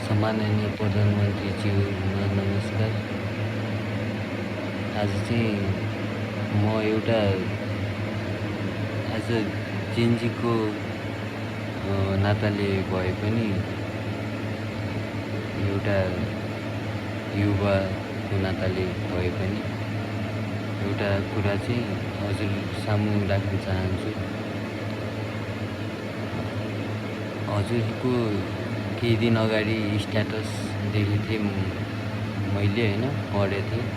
सम्माननीय प्रधानमन्त्रीज्यूमा नमस्कार। आज चाहिँ म एउटा आज जेनजीको नाताले भए पनि एउटा युवाको नाताले भए पनि एउटा कुरा चाहिँ हजुर सामु राख्न चाहन्छु। हजुरको केही दिन अगाडि स्ट्याटस देखेको थिएँ मैले होइन, पढेको थिएँ।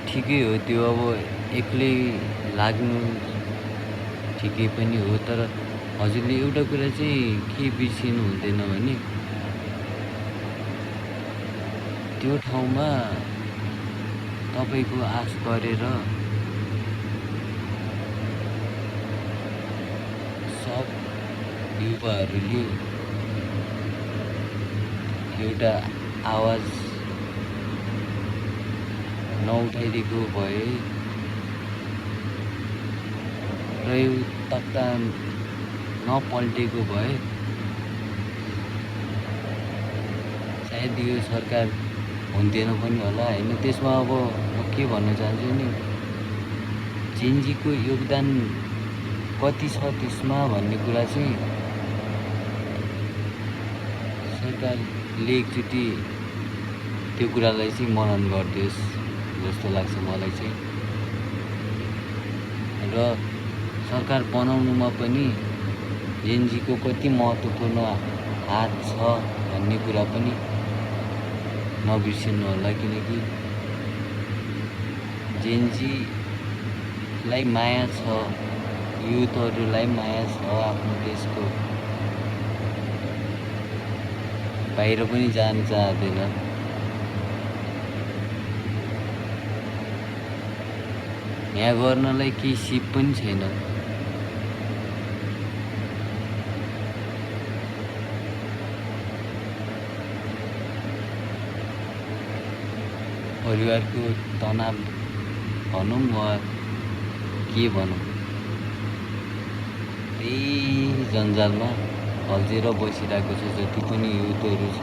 ठिकै हो त्यो, अब एक्लै लाग्नु ठिकै पनि हो, तर हजुरले एउटा कुरा चाहिँ के बिर्सिनु हुँदैन भने त्यो ठाउँमा तपाईँको आश गरेर सब युवाहरूले एउटा आवाज नउठाइदिएको भए र यो तख्ता नपल्टेको भए सायद यो सरकार हुन्थेन पनि होला होइन। त्यसमा अब म के भन्न चाहन्छु नि, जेनजीको योगदान कति छ त्यसमा भन्ने कुरा चाहिँ सरकारले एकचोटि त्यो कुरालाई चाहिँ मनन गरिदियोस् जस्तो लाग्छ मलाई चाहिँ। र सरकार बनाउनुमा पनि जेनजीको कति महत्त्वपूर्ण हात छ भन्ने कुरा पनि नबिर्सिनु होला, किनकि जेनजीलाई माया छ, युथहरूलाई माया छ आफ्नो देशको, बाहिर पनि जान चाहँदैन। यहाँ गर्नलाई केही सिप पनि छैन। परिवारको तनाव भनौँ वा के भनौँ, त्यही जन्जालमा अल्झेर बसिरहेको छ जति पनि युथहरू छ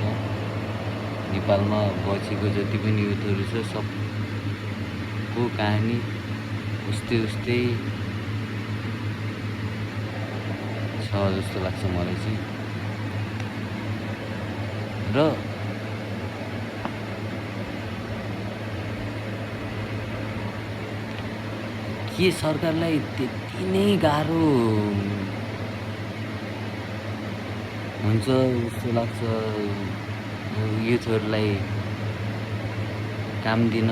नेपालमा बसेको, जति पनि युथहरू छ सबको कहानी उस्तै छ जस्तो लाग्छ मलाई चाहिँ। र के सरकारलाई त्यति नै गाह्रो हुन्छ जस्तो लाग्छ युथहरूलाई काम दिन,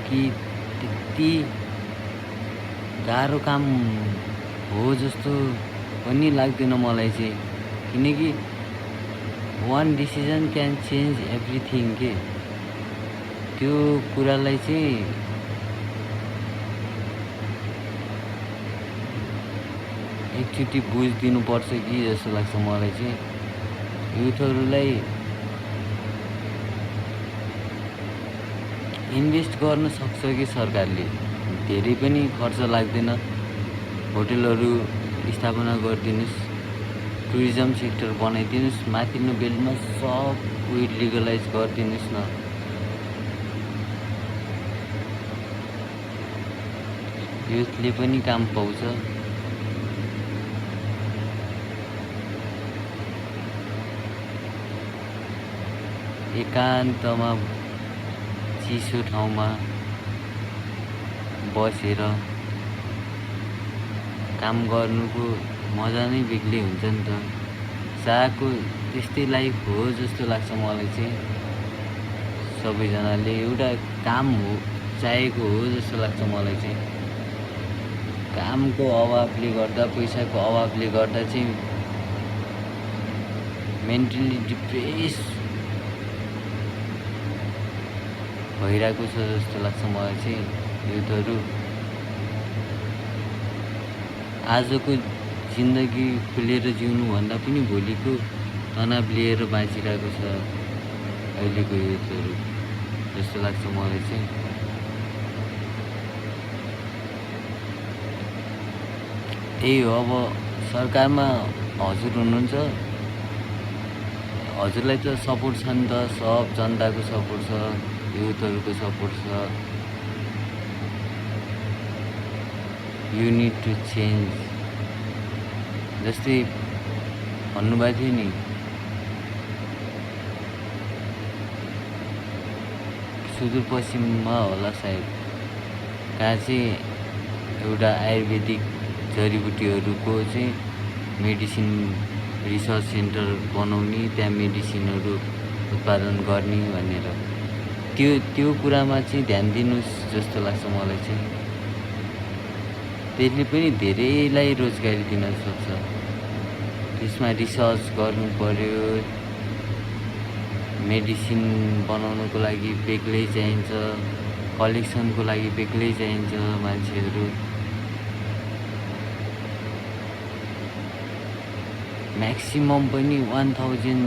कि त्यति गाह्रो काम हो जस्तो पनि लाग्दैन मलाई चाहिँ। किनकि one decision can change everything के, त्यो कुरालाई चाहिँ एकचोटि बुझिदिनुपर्छ कि जस्तो लाग्छ मलाई चाहिँ। युथहरूलाई इन्भेस्ट गर्न सक्छ कि सरकारले, धेरै पनि खर्च लाग्दैन। होटेलहरू स्थापना गरिदिनुहोस्, टुरिज्म सेक्टर बनाइदिनुहोस्, माथिल्लो बेल्टमा सब वेड लिगलाइज गरिदिनुहोस् न। युथले पनि काम पाउँछ। एकान्तमा चिसो ठाउँमा बसेर काम गर्नुको मजा नै बेग्लै हुन्छ नि त। चाहेको त्यस्तै लाइफ हो जस्तो लाग्छ मलाई चाहिँ। सबैजनाले एउटा काम हो चाहेको हो जस्तो लाग्छ मलाई चाहिँ। कामको अभावले गर्दा, पैसाको अभावले गर्दा चाहिँ मेन्टली डिप्रेस भइरहेको छ जस्तो लाग्छ मलाई चाहिँ। युथहरू आजको जिन्दगी खुलेर जिउनुभन्दा पनि भोलिको तनाव लिएर बाँचिरहेको छ अहिलेको युथहरू जस्तो लाग्छ मलाई चाहिँ। त्यही हो, अब सरकारमा हजुर हुनुहुन्छ, हजुरलाई त सपोर्ट छ नि त, सब जनताको सपोर्ट छ, युथहरूको सपोर्ट छ। You need to change. जस्तै भन्नुभएको थियो नि, सुदूरपश्चिममा होला सायद, कहाँ चाहिँ एउटा आयुर्वेदिक जडीबुटीहरूको चाहिँ मेडिसिन रिसर्च सेन्टर बनाउने, त्यहाँ मेडिसिनहरू उत्पादन गर्ने भनेर, त्यो कुरामा चाहिँ ध्यान दिनुहोस् जस्तो लाग्छ मलाई चाहिँ। त्यसले पनि धेरैलाई रोजगारी दिन सक्छ। त्यसमा रिसर्च गर्नु पर्यो, मेडिसिन बनाउनुको लागि बेग्लै चाहिन्छ, कलेक्सनको लागि बेग्लै चाहिन्छ मान्छेहरू। म्याक्सिमम पनि 1000